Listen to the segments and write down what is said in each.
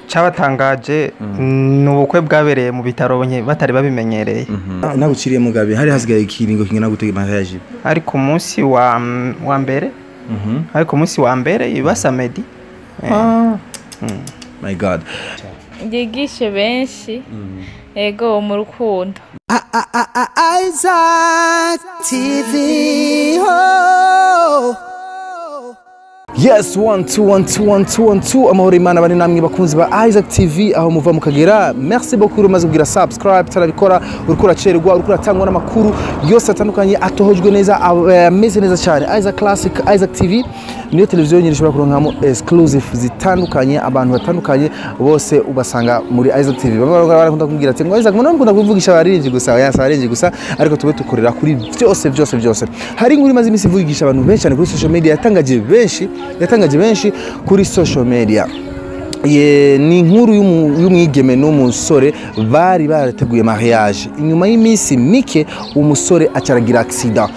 Cyabatangaje ni ubukwe bwabereye mu bitaro batari babimenyereye. Naguciriye mugabe, hari hasigaye ikiringo kingana gute mariage? Ari ku munsi wa mbere. Ari ku munsi wa mbere iba samedi. My God. Yigishe benshi ego mu rukundo. Isaac TV. Oh. Yes, 1 2 1 2 1 2 1 2. Amahoro Imana bari namwe bakunzi ba Isaac TV aho muva mukagera. Merci beaucoup umaze kugira subscribe, tarabikora uriko uracererwa, uriko uratangwa n'amakuru yose atandukanye atohojwe neza, ameze neza cyane. Isaac Classic, Isaac TV niyo televiziyo nyine ushobora kuronkamo exclusive zitandukanye, abantu batandukanye bose ubasanga muri Isaac TV. Bamwe barakunda kumbwira ati ngo Isaac mbona mukunda kuvugisha abaririmbyi gusa, oya si abaririmbyi gusa, ariko tube tukorera kuri byose byose byose. Hari inkuru imaze iminsi ivugisha abantu benshi cyane kuri social media, yatangaje benshi, yatangaje benshi kuri social media. Ye, ni inkuru y'umwigeme n'umusore bari barateguye mariage. Inyuma y'iminsi mike umusore acaragira accident.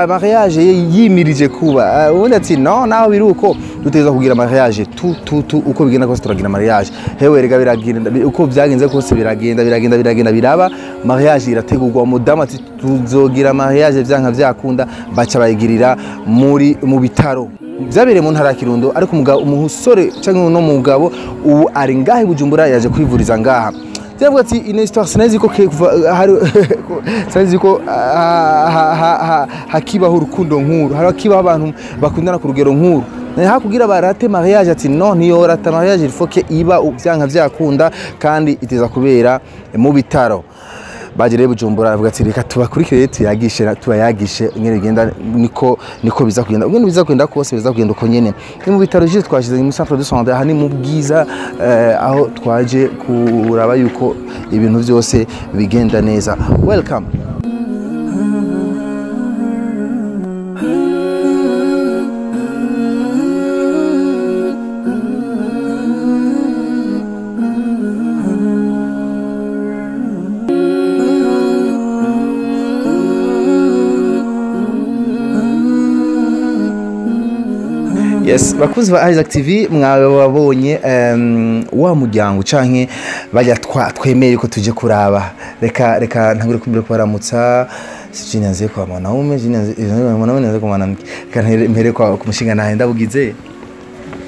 Mariage ye yimirije kuba. Ubundi ati no, naho biri uko duteza kugira mariage tu tu tu, uko bigenda kose turagira mariage. Hewe rega biragenda, uko byagenze kose biragenda biragenda biragenda biraba. Mariage irategurwa, umudamu ati tuzogira mariage byanka byakunda, baca bayigirira muri mu bitaro. Byabereye mu ntara ya Kirundo, ariko umugabo umusore cyangwa uno mugabo ubu ari ngahe Bujumbura, yaje kwivuriza ngaha. Byavuga ati ino histoire sinazi ko hari sinazi ko hakibaho urukundo nkuru, hari hakibaho abantu bakundana ku rugero nkuru. Hakugira barate mariage, ati no ntiyo rata mariage, il faut que iba byanka byakunda kandi iteza kubera mu bitaro. Bagere Bujumbura aravuga ati reka tubakurikire tuyagishe tubayagishe ingene bigenda, niko niko biza kugenda, ubwo biza kugenda kose biza kugenda uko nyene. Ni mu bitaro je twashize mu centre de santé, aha ni mu Bwiza, aho twaje kuraba yuko ibintu byose bigenda neza. Welcome. Yes, bakunzi ba Isaac TV mwababonye wa muryango canke bajya twemeye ko tuje kuraba. Reka reka ntangure kumbira kubaramutsa. Sijinyanze kwa mwanaume, jinyanze mwanaume nanze kwa mwanamke. Reka mpere kwa kumushinga nahe ndabugize.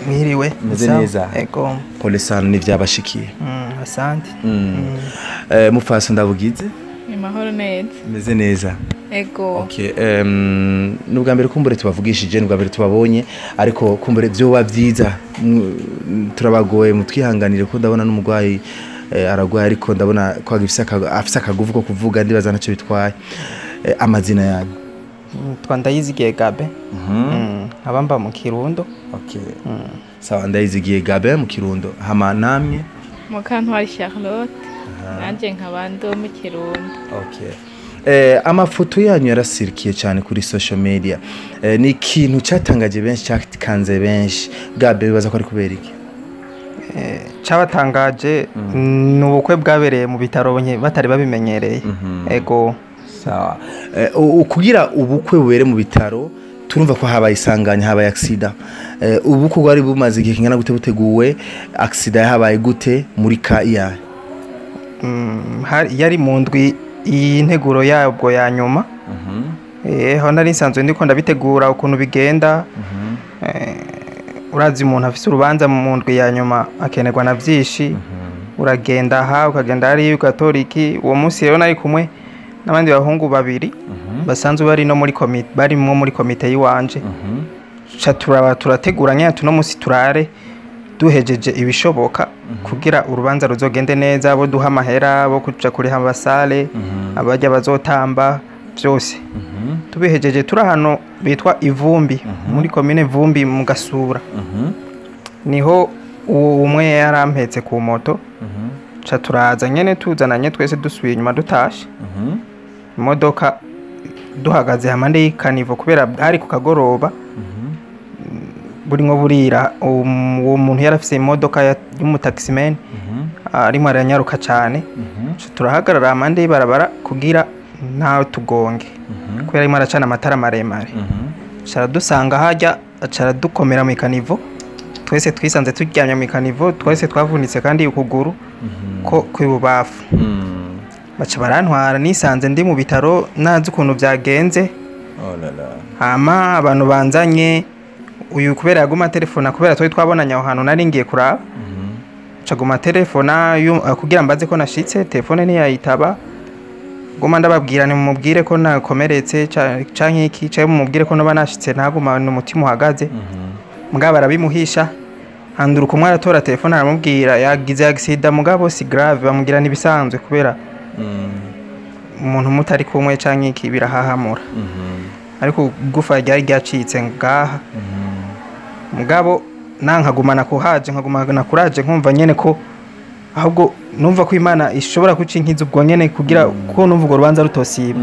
Mwiriwe, meze neza. Ego. Pole sana n'ivyabashikiye. Asante. Mufasa ndabugize. Ni mahoro neza. Meze neza. Ego. Okay, nubwa mbere kumbure tubavugishije, nubwa mbere tubabonye, ariko kumbure byo byiza turabagoye mutwihanganire ko ndabona n'umugwayi aragwaye, ariko ndabona ko afise akaguvu ko kuvuga, ndibaza ntacyo bitwaye. Amazina yanyu? Twa Ndayizigiye Gabe. Abamba mu Kirundo. Okay. Sawa, Ndayizigiye Gabe mu Kirundo. Hama namwe? Mukantwari Charlotte. Nanje nkabando mu Kirundo. Okay. Amafoto yanyu yarasirikiye cyane kuri social media. Ni ikintu cyatangaje benshi, cyakanze benshi. Gabe bibaza ko ari kubera iki? Cyabatangaje ni ubukwe bwabereye mu bitaro batari babimenyereye. Ego. Sawa. Kugira ubukwe bubere mu bitaro turumva ko habaye isanganya, habaye accident. Ubukwe bwari bumaze igihe kingana gute buteguwe? Accident yahabaye gute muri ka iya? Yari mu ndwi integuro yabwo ya nyuma. Aho nari nsanzwe ndiko ndabitegura ukuntu bigenda. Urazi umuntu afise urubanza mu ndwi ya nyuma akenerwa na vyishi. Uragenda aha ukagenda hari ugatoriki. Uwo munsi rero nari kumwe n'abandi bahungu babiri basanzwe bari no muri komite, bari mu muri komite yiwanje. Cha turaba turategura nyine tuno munsi turare duhejeje ibishoboka kugira urubanza ruzogende neza, abo duha amahera bo kuja kuri ambasale, abajya bazotamba byose. Tubihejeje turi hano bitwa Ivumbi, muri commune Vumbi mu Gasura. Niho umwe yarampetse ku moto. Cha turaza nyene tuzananye twese dusubiye inyuma dutashe. Imodoka duhagaze hamande y'ikanivo kubera hari ku kagoroba. Buringo burira, uwo muntu yarafise imodoka y'umutaximan arimo aranyaruka cyane. Turahagarara amande y'ibarabara kugira ntawe tugonge, kubera arimo aracana amatara maremare. Aca aradusanga hajya, aca aradukomera mu ikanivo. Twese twisanze turyamye mu caniveau, twese twavunitse kandi ukuguru ko kwibubafu. Baca barantwara, nisanze ndi mu bitaro nazi ukuntu byagenze. Oh la la. Hama abantu banzanye, uyu kubera yaguma telefona, kubera twari twabonanye aho hantu nari ngiye kuraba, caguma telefona kugira mbaze ko nashitse, telefone ntiyayitaba. Guma ndababwira, nimumubwire ko nakomeretse canke iki, canke mumubwire ko noba nashitse, ntaguma umutima uhagaze. Mugabo barabimuhisha. Handura kumwe aratora telefone, aramubwira yagize accident, mugabo si grave, bamubwira nibisanzwe kubera umuntu mutari kumwe canke iki birahahamura, ariko gufa ryari ryacitse ngaha. Mugabo nankagumana kuhaje, nkagumana kuraje, nkumva nyene ko ahubwo numva ko Imana ishobora kuca inkiza ubwo nyene, kugira ko numva urwo rubanza rutosiba.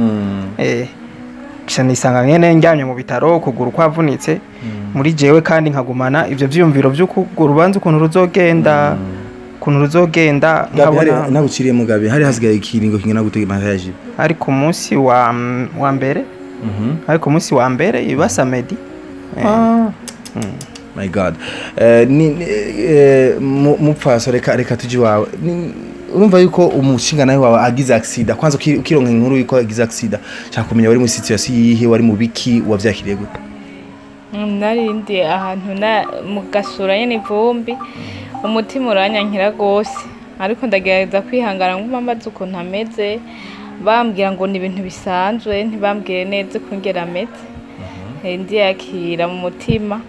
Ca nisanga nyene ndyamye mu bitaro, ukuguru kwavunitse muri jewe, kandi nkagumana ivyo vyiyumviro vy'uko urwo rubanza ukuntu ruzogenda, ukuntu ruzogenda. Gabi, hari Nkabona naguciriye mugabe, hari hasigaye ikiringo kingana gute mariage? Ari ku munsi wa mbere, ari ku munsi wa mbere iba samedi. My God. Ni mupfaso, reka tuje iwawe. Urumva yuko umushinga nawe wawe agize accident, kwanza ukironka inkuru yuko agize accident, shaka kumenya wari muri situation yihe, wari mu biki, wavyakiriye gute? Nari ndi ahantu na mu gasura nyene ivumbi, umutima uranyankira rwose, ariko ndagerageza kwihangana, nguma mbaza ukuntu ameze, bambwira ngo ni ibintu bisanzwe, ntibambwire neza ukungera ameze. Ndiyakira mu mutima,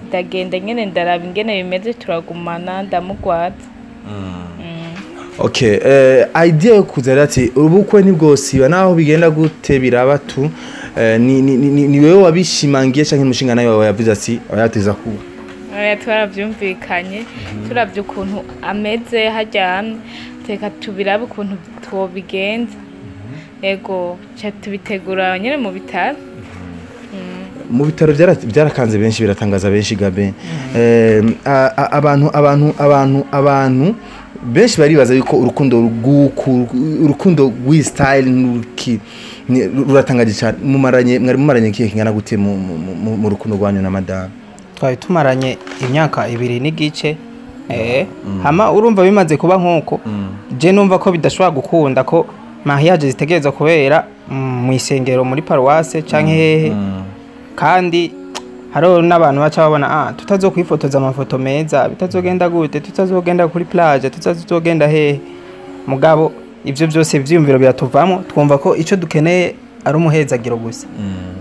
ndagenda nyene ndaraba ingene bimeze, turagumana, ndamugwaza. Okay, idea yo kuza rero ati ubukwe ntibwosiba naho bigenda gute, biraba tu, ni wewe wabishimangiye canke umushinga nawe wawe yavuze ati abayateza kuba? Oya, twaravyumvikanye, turavye ukuntu ameze haryamye, teka tubirabe ukuntu twobigenza. Ego, ca tubitegura nyene mu bitaro. Mu bitaro byarakanze benshi, biratangaza benshi. Gabe, abantu benshi baribaza yuko urukundo rw'uku, urukundo rw'i style n'uruki ruratangaje cyane. Mumaranye, mwari mumaranye kihe kingana gute mu rukundo rwanyu na madame? Twari tumaranye imyaka 2 n'igice. Hama urumva bimaze kuba nk'uko, je numva ko bidashobora gukunda ko mariage zitegerezwa kubera mu isengero, muri paruwase canke hehe, kandi hariho n'abantu baca babona tutazokwifotoza amafoto meza, bitazogenda gute, tutazogenda kuri plage, tutazogenda hehe. Mugabo ivyo byose ivyiyumviro biratuvamo, twumva ko ico dukeneye ari umuhezagiro gusa.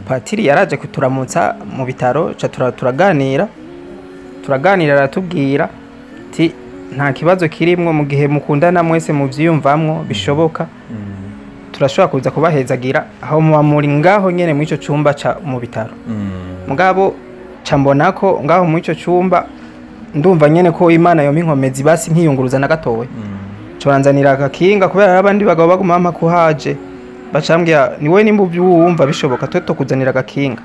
Patiri yaraje kuturamutsa mu bitaro, ca turaganira, aratubwira ati nta kibazo kirimwo, mu gihe mukundana mwese muvyiyumvamwo bishoboka, turashobora kuza kubahezagira aho muba muri ngaho nyene muri ico cumba ca mu bitaro. Mugabo ca mbona ko ngaho muri ico cumba ndumva nyene ko Imana yompa inkomezi, basi nkiyunguruza na gatoya, coranzanira agakinga, kubera hari abandi bagabo baguma bampa kuhaje, bacambwira ni wowe nimba ubyumva bishoboka twe tukuzanira agakinga.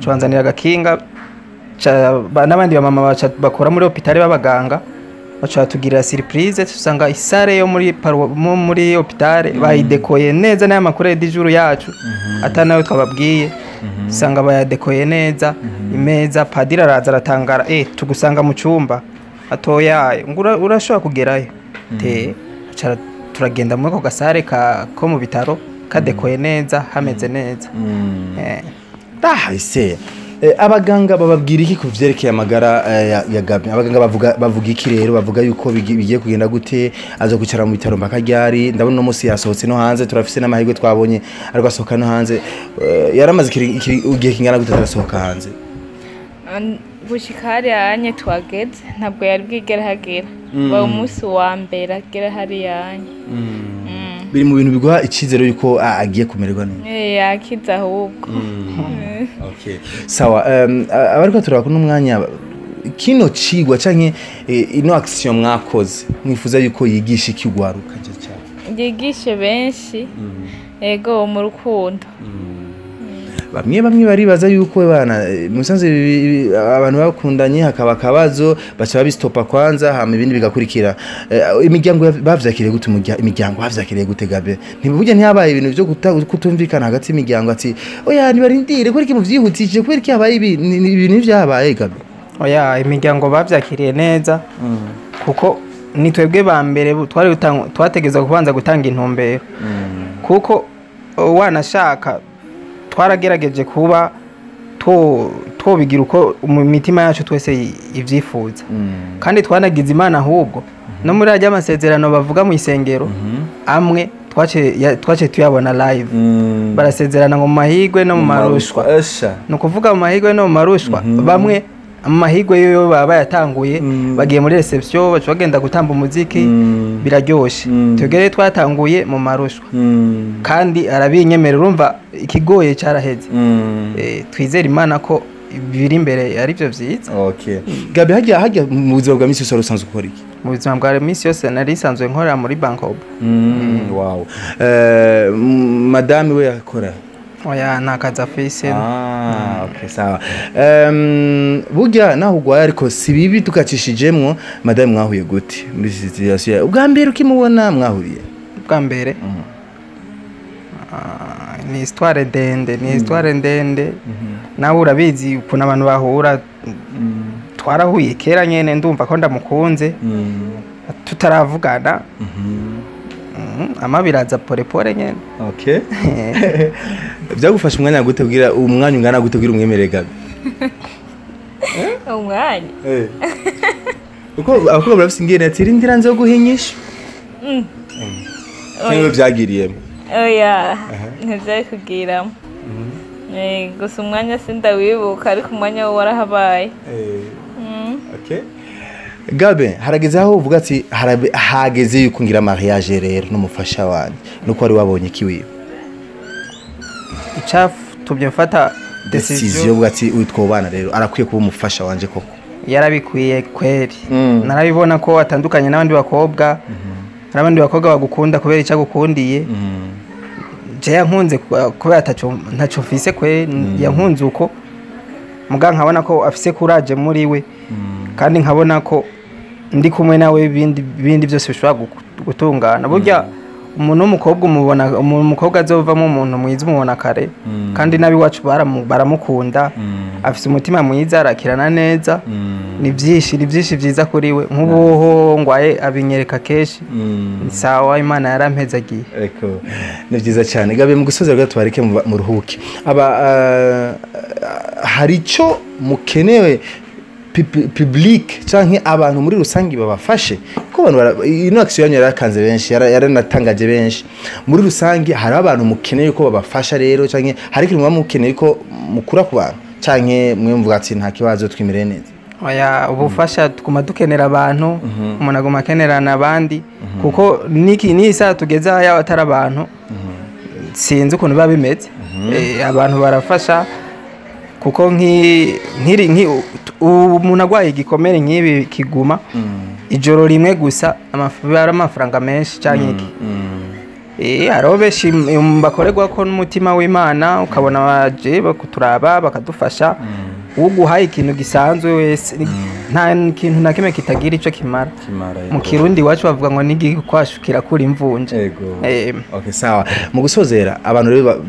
Coranzanira agakinga, n'abandi bamama baca bakora muri hôpital b'abaganga baca batugirira surprise, tusanga i salle yo muri muri hôpital bayidekoye neza n'aya makuru du jour yacu ata nawe twababwiye, usanga bayadekoye neza imeza. Padiri araza aratangara, tugusanga mu cyumba atoyaye ngo urashobora kugerayo te aca turagenda muri ako ga salle ko mu bitaro kadekoye neza, hameze neza. Ah, ese abaganga bababwira iki ku vyerekeye amagara ya Gabi? Abaganga bavuga iki rero? Bavuga yuko bigiye kugenda gute? Aza kwicara mu bitaro mpaka ryari? Ndabona uno munsi yasohotse no hanze, turafise n'amahirwe twabonye ariko asohoka no hanze. Yaramaze igihe kingana gute atarasohoka hanze? Gushika hariya anye twageze ntabwo yari bwigere hagera, uwo munsi wa mbere agera hariya anye. Biri mu bintu biguha icizere yuko agiye kumererwa neza? Yakize ahubwo. Okay. Sawa, abariko turaba kuno mwanya, kino cigwa canke ino action mwakoze, mwifuza yuko yigisha iki ugwaruka cyane? Yigishe benshi, ego, mu rukundo. Bamwe bamwe baribaza yuko bana musanze abantu bakundanye hakaba akabazo, baca babistopa kwanza, hama ibindi bigakurikira. Imiryango bavyakiriye gute? Imiryango bavyakiriye gute, Gabe? Ntiburya ntihabaye ibintu vyo kutumvikana hagati y'imiryango, ati oya nibarindire, kubera iki muvyihutije, kubera iki habaye ibi? Ibintu vyabaye, Gabe? Oya, imiryango bavyakiriye neza, kuko ni twebwe ba mbere twari twategezwa kubanza gutanga intumbero, kuko wanashaka twaragerageje kuba twobigira uko mu mitima yacu twese ivyifuza, kandi twanagize Imana ahubwo no muri ajya amasezerano bavuga mu isengero amwe twace tuyabona live. Barasezerana ngo mu mahigwe no mu marushwa. Esha. Ni ukuvuga mu mahigwe no mu marushwa, bamwe mu mahigwe yo baba bayatanguye, bagiye muri reception, baca bagenda gutamba umuziki, biraryoshe. Twebwe rero twatanguye mu marushwa, kandi arabinyemerera, urumva ikigoye caraheze. Twizere Imana ko biri imbere ari byo vyiza. Okay. Gabi, hajya mu buzima bwa misi yose wari usanzwe ukora iki? Mu buzima bwa misi yose nari nsanzwe nkorera muri Bankob. Wow. Madame we yakora? Oya, nta kazi afise. Ah, okay, sawa. Burya naho ugwaye ariko si bibi tukacishijemwo, madame mwahuye gute muri situation yawe? Ubwa mbere ukimubona mwahuriye? Bwa mbere, ni histoire ndende, ni histoire ndende, nawe urabizi ukuntu abantu bahura. Twarahuye kera nyene, ndumva ko ndamukunze tutaravugana. Ama biraza pole pole nyene. Okay. Byagufasha umwanya gute kugira, umwanya ungana gute kugira umwemerere Gabi? Umwanya? Uko abakobwa barafise ingene ati rindira nzo guhinyisha. Cyangwa byagiriyemo? Oya, ntibyari kugiramo. Gusa umwanya sindawibuka, ariko umwanya wo warahabaye. Okay. Gabe, harageze aho uvuga ati hageze yuko ngira mariage rero n'umufasha wanjye, nuko wari wabonye iki wiwe? Icatumye mfata decision decision, uvuga ati uyu twobana rero arakwiye kuba umufasha wanje koko? Yarabikwiye kweri. Narabibona ko atandukanye n'abandi bakobwa. Hari abandi bakobwa bagukunda kubera icyo agukundiye. Je yankunze kubera ataco ntaco mfise kwe, yankunze uko muga nkabona ko afise courage muri we, kandi nkabona ko ndi kumwe nawe ibindi byose bishobora gutungana. Burya umuntu w'umukobwa umubona, umukobwa azovamo umuntu mwiza umubona kare, kandi n'abiwacu baramukunda, afise umutima mwiza, arakirana neza. Ni byinshi byiza kuri we. Nk'ubuho ngwaye abinyereka kenshi. Ni sawa, Imana yarampezagiye. Eko, ni byiza cyane. Gabe, mu gusoza rero tubareke muruhuke, aba hari icyo mukenewe public canke abantu muri rusange babafashe, kuko abantu ino action yanyu yarakanze benshi, yaranatangaje benshi muri rusange. Hari abantu mukeneye ko babafasha rero, canke hari ikintu muba mukeneye ko mukura ku bantu, canke mwe muvuga ati nta kibazo, twimereye neza? Oya, ubufasha tuguma dukenera abantu, umuntu aguma akenerana abandi, kuko niki n'iyi saha tugeze aha yaba atari abantu sinzi ukuntu biba bimeze. Abantu barafasha, kuko nk'iri umuntu arwaye igikomere nk'ibi kiguma ijoro rimwe gusa, biba ari amafaranga menshi cyangwa iki. Hariho benshi bakorerwa ko n'umutima w'Imana, ukabona baje bakuturaba bakadufasha. Uguhaye ikintu gisanzwe wese, nta kintu na kimwe kitagira ico kimara. Kimara. Mu Kirundi iwacu bavuga ngo n'igikwashu kirakura imvunja. Ego. Okay, sawa. Mu gusozera, abantu rero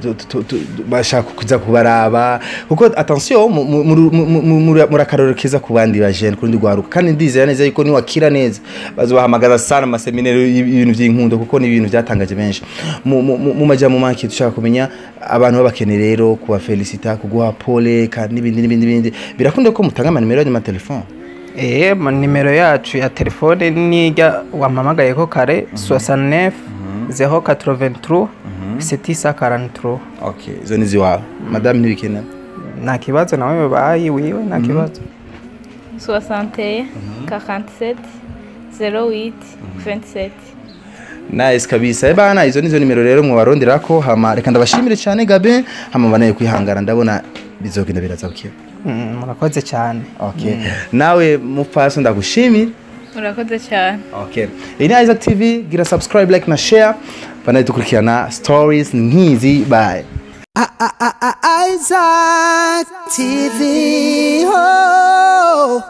bashaka kuza kubaraba, kuko attention, muri akarorero keza ku bandi ba jeune, kurundi rwaruka, kandi ndizera neza yuko niwakira neza bazobahamagaza sana ama séminaire y'ibintu by'inkundo, kuko ni ibintu byatangaje benshi. Mu majambo make, dushaka kumenya abantu babakeneye rero kuba féliciter, kuguha pole kandi n'ibindi n'ibindi n'ibindi, birakunda ko mutanga ama nimero yanyu ma téléphone? Nimero yacu ya telefone nijya wampamagaye ko kare, 69 083 743. Okay, izo ni ziwawe. Madame ntibikenewe? Nta kibazo, nawe bayi wiwe nta kibazo. 61 47 08 27. Nice kabisa. Ebana, izo nizo nimero rero mwabaronderako. Hama reka ndabashimire cyane Gabe, hama banaye kwihangana, ndabona bizogenda biraza buke. Murakoze cyane. Okay, nawe mupfaso ndagushimire. Urakoze cyane. Okay, iyi ni Isaac TV, gira subscribe, like na share, banaye dukurikirana stories nkizi. Bye. Isaac TV. Oh.